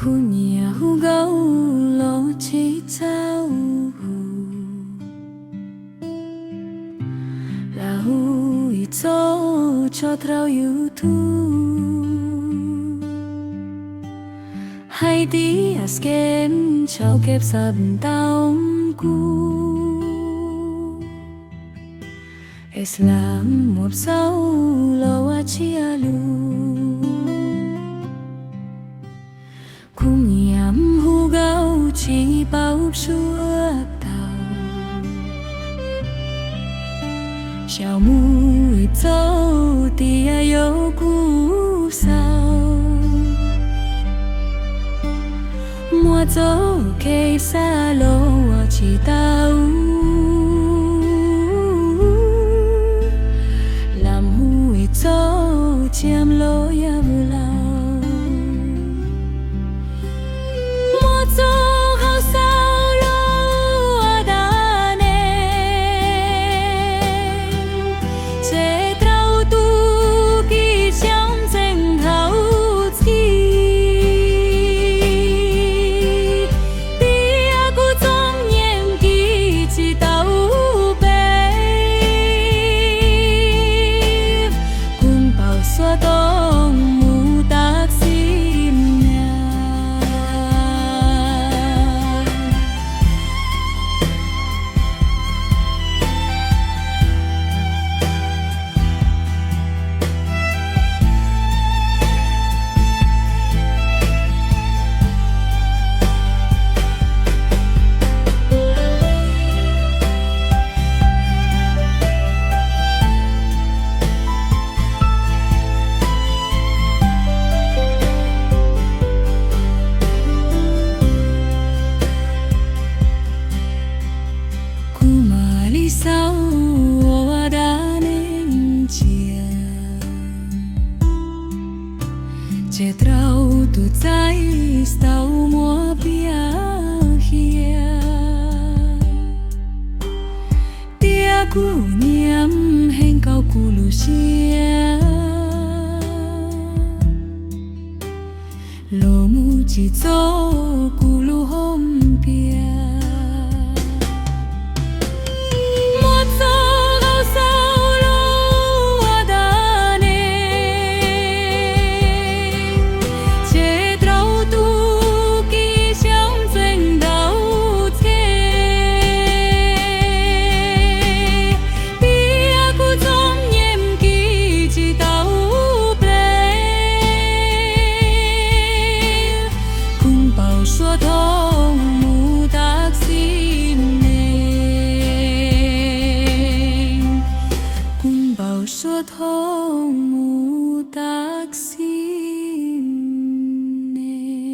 Kuv nyiam hu nkauj los tsis txaus, lam hu ib txoj tso rau YouTube, hais tias Skem sau keb xab tau kuv, es lam muab xaus los ua tsiaj lus. Kuv nyiam hu nkauj tsis paub suav tau, xyaum mus ib txoj tias yog kuv xaus, muab txoj kev xav los ua tsis tau, lam hu ib txoj tsiaj los yog vwm laus, muab txoj hau xaus los ua dab neeg, tseg rau tus kis xyoo ntxeev dhau txhij, tias kuv txom nyem kis tsis tau peb, kuv npau suav toog mus tas xib nag. Kuv mam li xaus ua dab neeg ntsia, tseg rau tus txais tau muab piav hia, tias kuv nyiam heev kaum kuv lub siab, los mus tsis txog kuv lub hom phiaj. Muab txoj hau xaus los ua dab neeg, tseg rau tus kis xyoo ntxeev dhau txhij, tias kuv txom nyem kis tsis tau peb, kuv npau suav toog mus tas xib neeg, kuv npau suav toog mus tas xib neeg.